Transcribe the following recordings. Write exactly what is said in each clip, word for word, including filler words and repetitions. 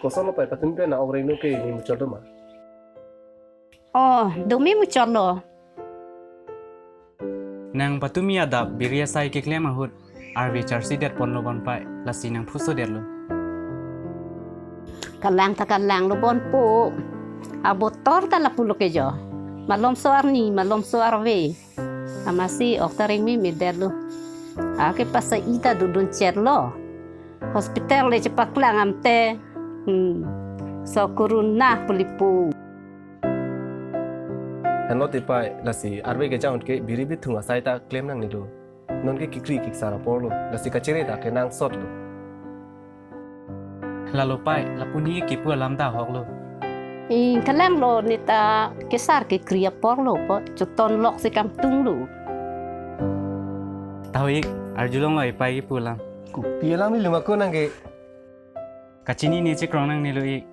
Kosonlo pai, patumi pen na-ok rengno ke ne muchot do ma? Oh, dumi muchotlo. Nang patumi adap biri asai keklem ahut arve charsidet ponlo bon pai, lasi nang phusodetlo. Kalang ta kalanglo bon po. Abotor ta lapulo ke jo. Malomso arni, malomso arve. Amatsi ok ta rengmemedetlo. Ake pasai ta dodun chetlo. Hospital le chepaklang ante. Hmm. So corona pulipu. Henlo ti pai, lasi arve kejang ke biri bithung asai ta klem nangne do. Non ke kekri keksar aporlo, lasi kachere ta kenangsotlo. Lalo pai, lapu ne kipu alam ta ahoklo. Eh, kalanglo, ne ta kesar kekri aporlo po, chotonlok si kamtunglo. Tahu ik, arjulonglo ipai kipu alam. Kopi alam neli ma ko nang ke. Kachini ne chekrong nangnelo ik.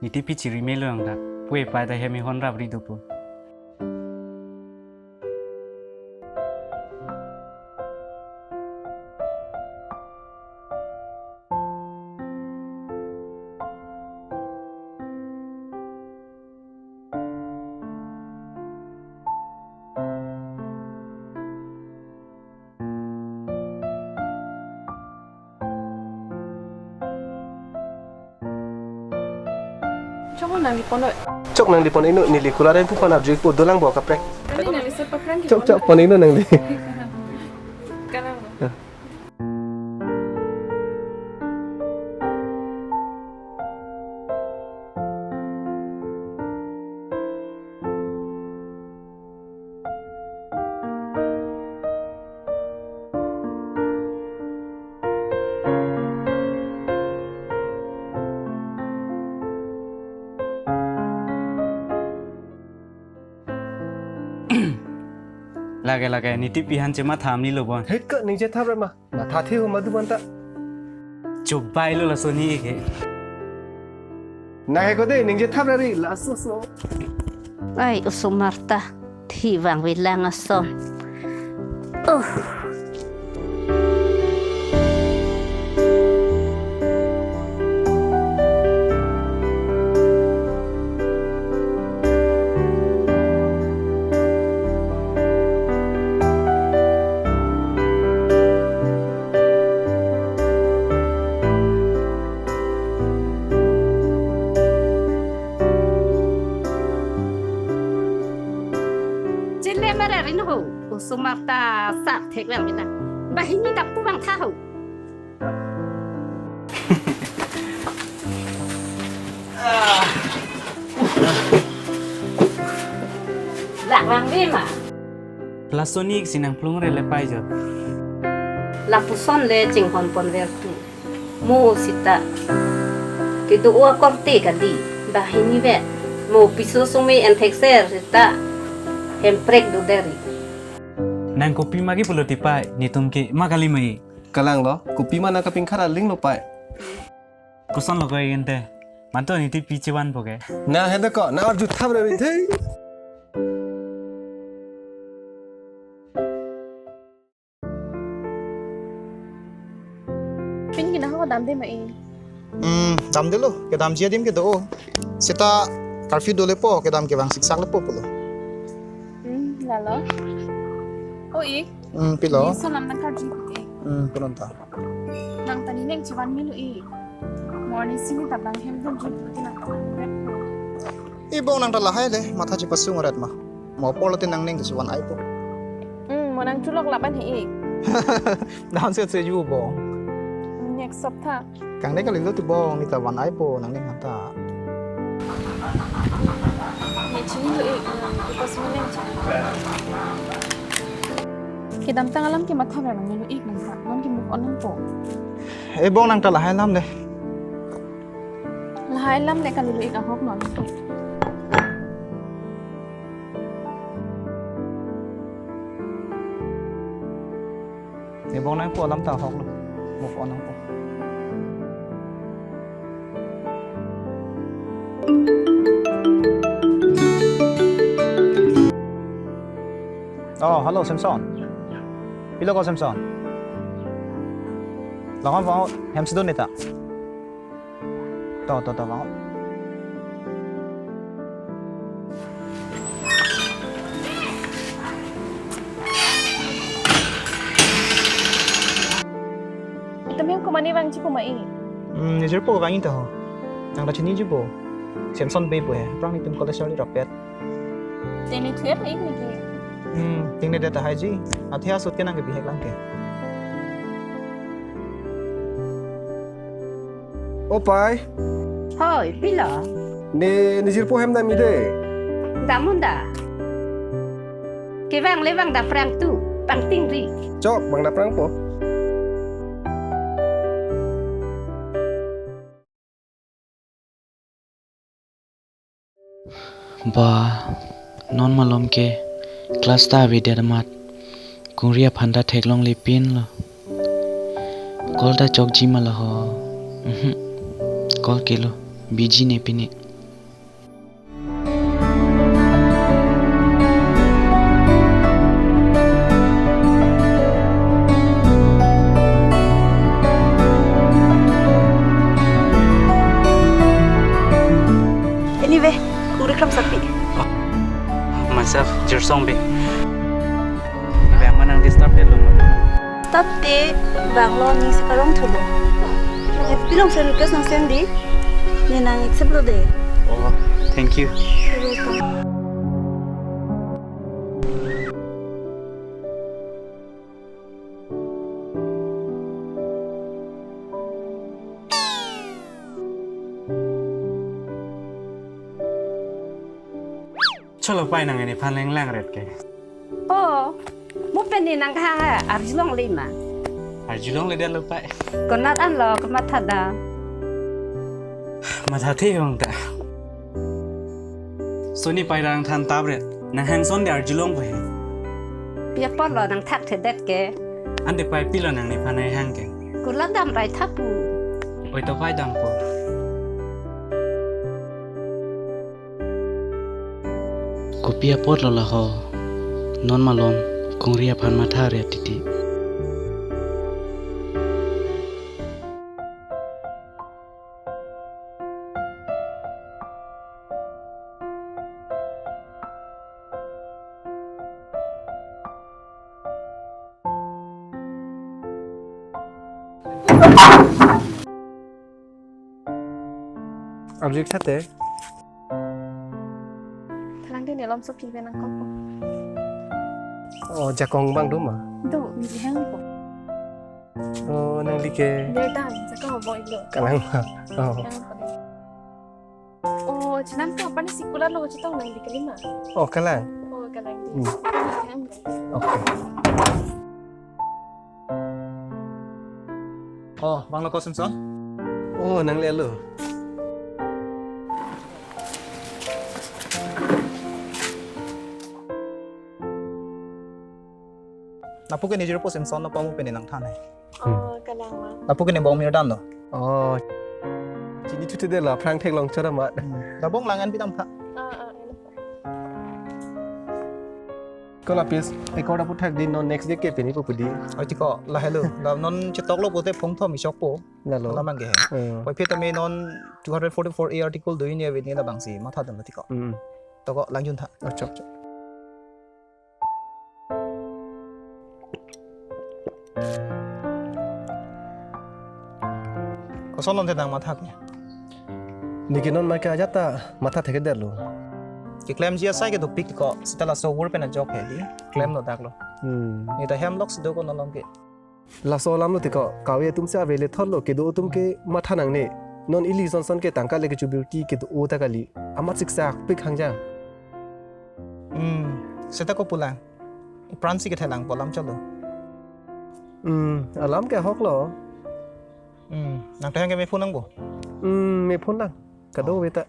Ne tipi chiri melo ang ta. Pu ipai ta hem ihon rapri dopo. Chok nangli pon noi. Chok nangli pon iknon, neli kular em pu pan arju ikpo, dolang bo kaprek. Ani nangli sep paprang ki. Chok, pon chok, pon iknon nangli. Kalang bo. Ah. Lake, lake, ne tipi han chematha amni lo bon. Hei, ko ningje thap re ma. Matha the ho madu banta. Chobai lo laso ne ke. Na he ko de ningje thap re ri laso so. Ai, osomar ta thi vangve lang ason. Oh. Chele mara rin ho, osomar ta sap thek lang mina. Banghini ta pu vangtha ho. Lak vangve ma. Laso ne si nangphlung re le pai jo. Lapuson le chinghon ponver tu. Mo seta kedo-o akorte kali, banghini vet. Mo piso sungme enthekser seta hemprek do deri. Nang kopima kipulo ti pai, netum ke ma kali ma ik. Kalanglo, kopima nang kapingkhar aling lo pai. Kosonlo ko ik ente. Manto ne tipi chevanpo ke. Na hede ko, na arju thap re ri the. Pini kina ho damde ma ik? Hmm, damdelo, kedamji adim kedo-o. Seta curfew dolepo, kedam kevang siksak lepo pulo. Hmm, lalo. O ik. Hmm, pilo. Pini so lam nangkarju ik. Hmm, punon ta. Nang ta ne neng chevan melo ik. Morning sini ta bang hem dunji puti nang kawan vet. Ibong nang ta lahai le, matha chepasung ret ma. Mo apor lote nang neng chevan aipo. Hmm, mo nang chulok laban he ik. Down set se ju bong. Next sop tha. Kang ne kalilo ti bong, ne ta van aipo, nang neng hanta. Ne chinilo ik, hmm, kipas mo neng chinilo. Kedamtang alam ke matha ver nang melo ik nang ta, non ke move on nangpo. Ibong nang ta lahai alam le. Lahai alam le kalilo ik ahok non. Ibong nangpo alam ta ahok lo. Move on nangpo. Oh, hello, Samson. Pilo ko, Samson? Langon vang, hem si do ne ta. To, to, to, vang. Itum hem komatne vangji pu ma-i? Hmm, nejirpo vangji ta ho. Nang ta chiniji pu. Samson Bey pu he. Aphrang netum college arni rapet. Tengne thuet ik niki? Hmm, tengne det tahai ji. Athe asut ke nang kebihek lang ke. O pai. Hoi, pilo? Ne, nejirpo hem dam-i de. Dam-un da. Kevang le vang daprang tu, pangtingri. Chok, vang daprangpo. Ba, non malom ke class ta avedet amat kungri aphan ta theklonglepinlo. Call ta chokji ma la ho. Mhm. Call kelo, busy ne pine. Anyway, kuri kram sapi. Myself, Jirsong Bey. Bey, ama nang disturb detlo ma? Disturb te, vanglo, ning si karong thulo. Happy long se request nang send di. Ne nang accept lo de. Oh, thank you. You're welcome. Cholo pai, nang nephan leng langret ke. Oh, mo pen ne nang kehang arjulongle ma? Arjulongledetlo pai. Konat anlo kematha dam? Mathathe hong ta. Soni pai, nang than tapret. Nang hangson de arjulong pu he. Pi apotlo nang thakthedet ke? Ante pai, pilo nang nephan hang ke? Kula dam rai tha pu. Oi to pai, dampo. Kopi apotlo la ho, non malom kungri aphan matha re titi. Arju ik tha te. Thalang de ne lomso pi pen nang kok. Oh, jakong abang do ma? Do, neli hangpo. Oh, nangli ke? Birdan, jakong abang iklo. Kalang ma? Oh. Hangpo de. Oh, chenam ko apani school arlo chetong nangli kali ma? Oh, kalang. Oh, kalang di. Hmm. Hangpo. Okay. Oh, vanglo ko Samson? Oh, nanglelo. Lapu ke nejirpo Samson lo, pamu pen ne nang than he. Oh, kalang ma? Lapu ke ne bong Mirdan lo. Oh. Chinithu te de la, aphrang theklong chot amat. Hmm. Dabong lang an pi dam tha. Ah, ah, elo. Ko lapis, record aputhak di, non next day ke pini pu pu di. Oi tiko, lahelo. La non chetoklo pute phongthom ishokpo. Lalo. Alam abang ke he. Hmm. Oi phi tame non two hundred forty-four A article do ini avi ne labangsi matha dam tiko. Hmm. To ko langjun tha. Oh, chok, chok. Koson lon te nang matha ke? Neke non mai ke ajat ta matha thekthedetlo. Keklemji asai ke dopik ko, seta laso word pen ajok he di, klemlo daklo. Hmm. Ne ta hem lok si do ko non malom ke. Laso alam lo tiko, kave atum si ave le thotlo, kedo atum ke matha nangne. Non ili son son ke tangka le kecho beauty kedo ta kali. Amat siksak pik hangjang. Hmm, seta ko pulang. Ipran si kethelang po alam cholo. Hmm, alam ke ahok lo. Hmm, nang thang ke me phone nang bo. Hmm, me phone nang. Kado Oh. Beta.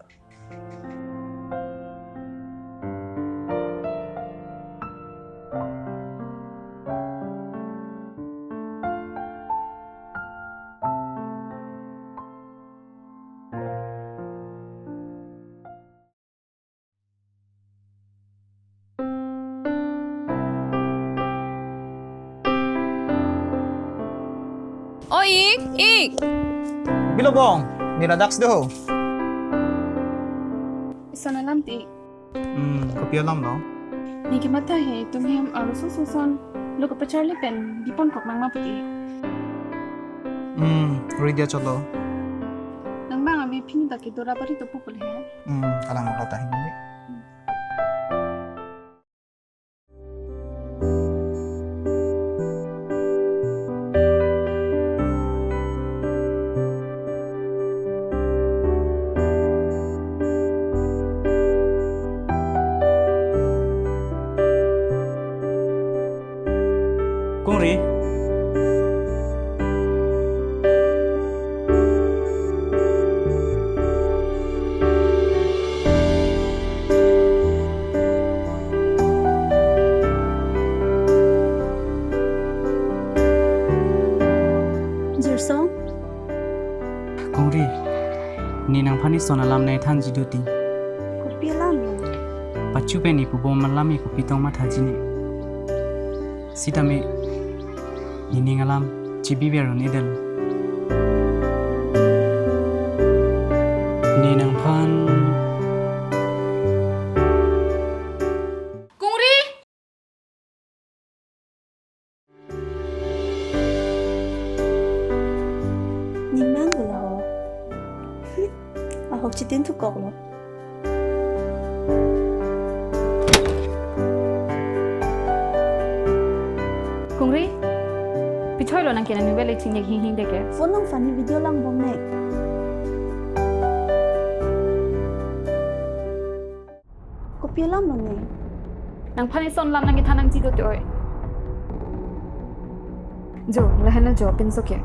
O ik, ik. Bilo bong, nila daks do. Ti. Hmm, kopi alam lo? Neke matha he, itum hem arloso ason lo kapacharli pen bipon kok nang ma puti. Hmm, ri dia cholo. Nang bang abi pini ta kedora pari to pupul he. Hmm, kalang lo ta hindi. Kongri. Jirsong. Kongri, ne nangphan ison alam nangthanji do ti. Kopi alam lo? Pachu pen ne pubom alam ke kopi tong mathaji ne. Sitame, ne ning alam chibi ver un-edetlo. Ne nangphan. Kongri! Nimang lo ho. Ahok chitin thukok lo. Kongri, pichoi lo nang kenan ni beli chingnek hing hing deke. Phone along funny video langbom ne. Kopi alam lo ne? Nangphan ison alam nangkethan nangji do te oi. Jo, lahenlo jo, pinso ke.